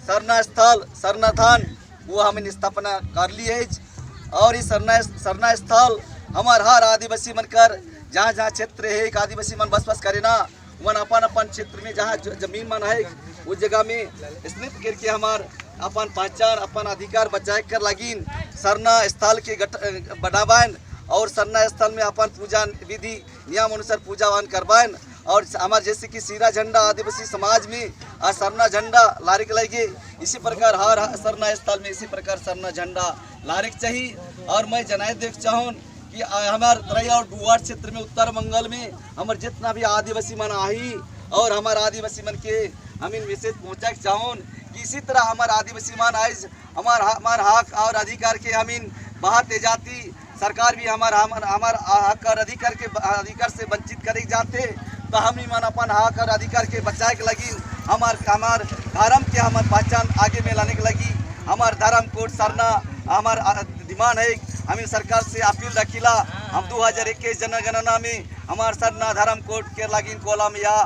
सरना स्थल, सरना थान वो हमने स्थापना कर ली है। और इस सरना सरना स्थल हमार हर आदिवासी मन कर जहाँ जहाँ क्षेत्र है, एक आदिवासी मन बस बस करे ना, वन अपन अपन क्षेत्र में जहाँ जमीन मन है, उस जगह में स्थित करके हमार अपन पहचान, अपन अधिकार बचाए कर लागिन सरना स्थल के बनावान और सरना स्थल में अपन पूजा विधि नियम अनुसार पूजा वान करवान। और हमार जैसे कि सीरा झंडा आदिवासी समाज में और सरना झंडा लारिक लगे, इसी प्रकार हर सरना स्थल में इसी प्रकार सरना झंडा लारिक चाहिए। और मैं जनाए देख चाहूँ कि हमार तरई और डुआर क्षेत्र में, उत्तर मंगल में हमार जितना भी आदिवासी मन आही और हमार आदिवासी मन के हम इन मैसेज पहुँचा के चाहूँ कि इसी तरह हमार आदिवासी मन आज हमार हमार हक और अधिकार के हम इन बाहर जाती सरकार भी हमार हमार हमार हक और अधिकार के अधिकार से वंचित करे जाते, तो हम मन अपन हक और अधिकार के बचाए के लगी, हमार हमार धर्म के हमार पहचान आगे में लाने के लगी हमार धर्म कोड सरना हमार डिमांड है। हम सरकार से अपील रखिला, हम 2021 जनगणना में हमार सरना धर्म कोड के लगी कॉलम या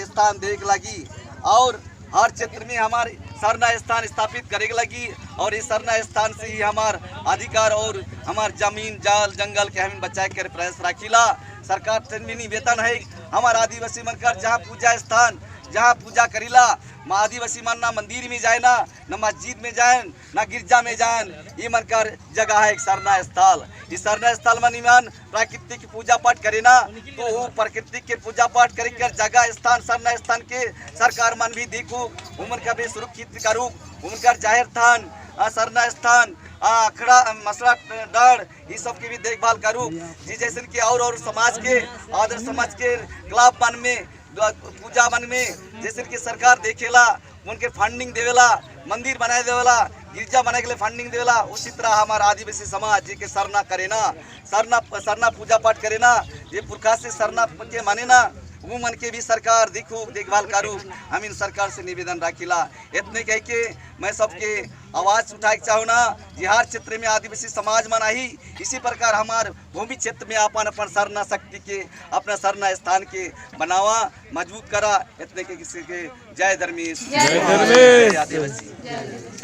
स्थान दे के लगी और हर क्षेत्र में हमारे सरना स्थान स्थापित करे के लगी और इस सरना स्थान से ही हमार अधिकार और हमार जमीन, जाल, जंगल के हम बचाए के प्रयास रखिला। सरकार से भी निवेदन है, हमार आदिवासी मन कर जहाँ पूजा स्थान, जहाँ पूजा करीला, माँ आदिवासी मन ना मंदिर में जाए ना ना मस्जिद में जाए, ना गिरजा में जाए। ये मन कर जगह है एक सरना स्थल। इस सरना स्थल में ईमान प्राकृतिक पूजा पाठ करे ना, तो वो प्राकृतिक के पूजा पाठ करे कर जगह स्थान सरना स्थान के सरकार मन भी देखो, उमन का भी सुरक्षित करू। उनका जाहिर थान, सरना स्थान, अखड़ा, मसला डर, ये सब की भी देखभाल करूँ जी। जैसे कि और समाज के आदर समाज के क्लब मन में, पूजा मन में जैसे कि सरकार देखेला, उनके फंडिंग देवेला, मंदिर बनाए देवेला, गिरजा बनाए के लिए फंडिंग देवेला, उसी तरह हमारा आदिवासी समाज जी के सरना करे ना, सरना सरना पूजा पाठ करे ना, ये पुरखा से सरना के माने ना, वो मन के भी सरकार देखो, देखभाल करूँ। हम इन सरकार से निवेदन रखिला। इतने कह के मैं सबके आवाज़ उठाए के चाहूँ ना, बिहार क्षेत्र में आदिवासी समाज मन आई, इसी प्रकार हमार भूमि क्षेत्र में अपन अपन सरना शक्ति के, अपना सरना स्थान के बनावा, मजबूत करा। इतने के किसी के जय धर्मेश। जय धर्मेश। जय आदिवासी। जय।